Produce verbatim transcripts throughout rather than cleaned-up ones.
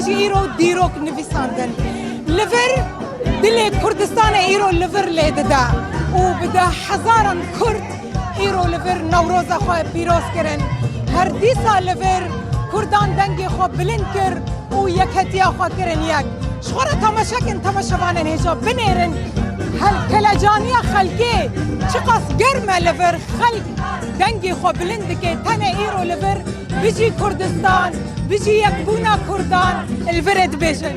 Jî îro dîrok nivîsandin. Li vir dilê Kurdistanê îro li vir lê dide û bi deh hezaran Kurd îro li vir Newroza xwe pîroz kirin. Her dîsa li vir Kurdan dengê xwe bilind kir û yekhetiya xwe kirin yek. Ji xwe re temaşe kin, temaşevanên hêja binêrin. Hel kelecaniya xelkê çiqas germ e li vir, xelk dengê xwe bilind dike, tenê îro li vir Bijî Kurdistan, bijî yekbûna Kurdan, li vir ê dibêjin.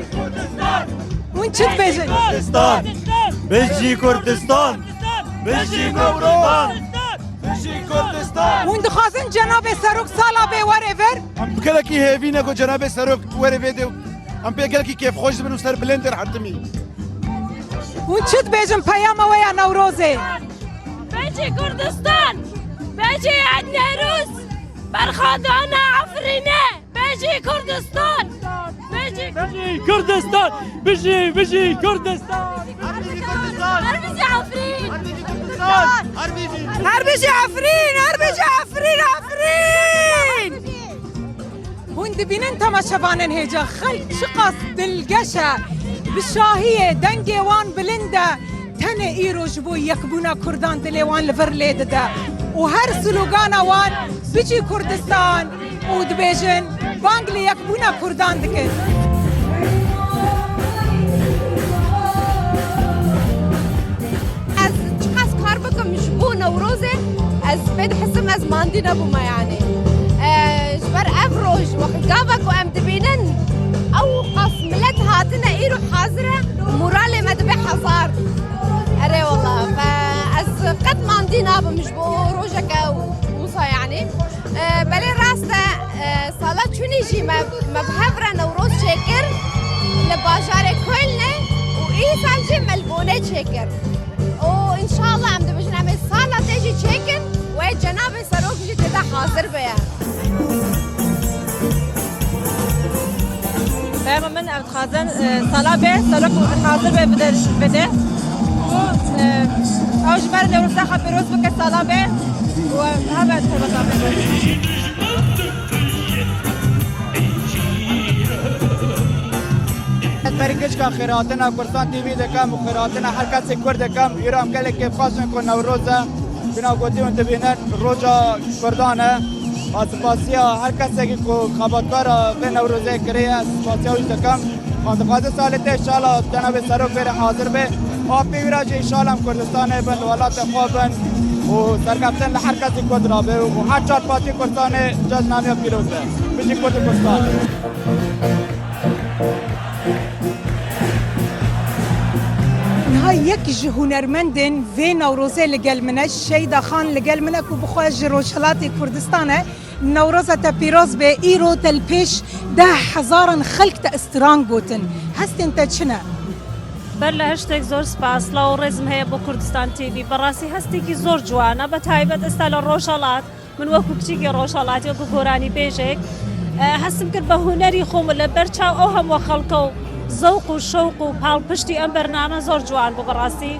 Hûn çi dibêjin? Kurdistan! Bijî Kurdistan! Bijî Kurdistan! Bijî Kurdistan! Hûn dixwazin cenabê Serok sala bê were vir? Em gelekî hêvî ne ku cenabê Serok were vê dê. Em pê gelekî kêfxweş dibin û ser bilind derhetimî. Hûn çi dibêjin peyama we ya Newrozê? Bejî Kurdistan! Bejî Ed Newroz! Berxwedana Efrînê! Bejî Kurdistan! Bejî Bijî Kurdistan! Bijî, bijî Kurdistan! Her bijî Efrîn! Her bijî Efrîn! Her bijî Efrîn! Efrîn! Hûn dibînin temaşevanên hêja, xelk çiqas dilgeş e, bi şahiyê dengê wan bilind e. Tenê îro ji bo yekbûna Kurdan dilê wan li vir lê dide û her slogana wan Bijî Kurdistan û dibêjin bang li yekbûna Kurdan dikin. Ez çiqas kar bikim ji bo Newrozê, ez pê dihisim ez mandî nebûme, yanî. E, ji ber ev roj, wexî gava ku em dibînin, ew qas milet hatine îro hazir e, moralê me dibe hezar. Erê wela, ve ez qet mandî nabim ji bo rojeke wisa, yanî. E, belê rast e, e, sala çûnî jî me, me bi hev re Newroz çêkir li bajarê Kölnê û îsal jî me li Bonê çêkir. Û înşallah em dibêjin em ê sala tê jî çêkin, wê cenabê Serok jî tê de hazir be. Peyama min ev dixwazin, e, sala bê, Serok hazir be bide, bide. Û, e, ew ji ber Newroza xwe pîroz bike sala bê. Û hebe torbeta bê. Ez berî giçka xêrhatina Kurdistan T V dikim û xêrhatina her kesê Kurd dikim. Îro em gelek kêfxweş in ku Newroz e. Bîna gotî hûn dibînin roja Kurdan e. Ez spasiya her kesekî ku xebatkara vê Newrozê kiriye, ez spasiya wî dikim. Wan dixwaze salê te înşallah cenabê Serok vê re hazir be. Apê wî re jî înşallah em Kurdistanê bin, li welatê xwe bin û serkeftin li her kesî Kurd re be û her çar partî Kurdistanê cejna me pîroz be. Bijî Kurd û Kurdistan! Niha yek ji hunermendên vê Newrozê li gel min e, Şeyda Xan li gel min e ku bi xwe ji Rojhilatê Kurdistan e. Newroza te pîroz be, îro te li pêş deh hezaran xelk te strang gotin. Hestên te çi ne? Ber li her ştek zor spas, law û rêzim heye bo Kurdistan T V. Berastî hestekî zor ciwan e, be taybet esta li Rojhilat. Min wekû kiçîkê Rojhilatî, wekû goranîbêjek, e, hestim kir be hunerî xwe min li ber çav ew hemû xelk û zewq û şewq û palpiştî em bername zor ciwan bû berastî.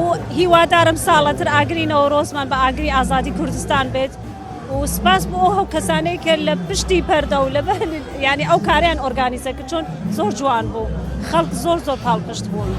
Û hîwadar im saletir agirî Newroz man be agirî azadî Kurdistan bêt. Û spas bo ew kesanê ke li piştî perde û li ber, yanî ew kareyan organîze kir, çon zor ciwan bû. Xelk zor zor palpişt bûn.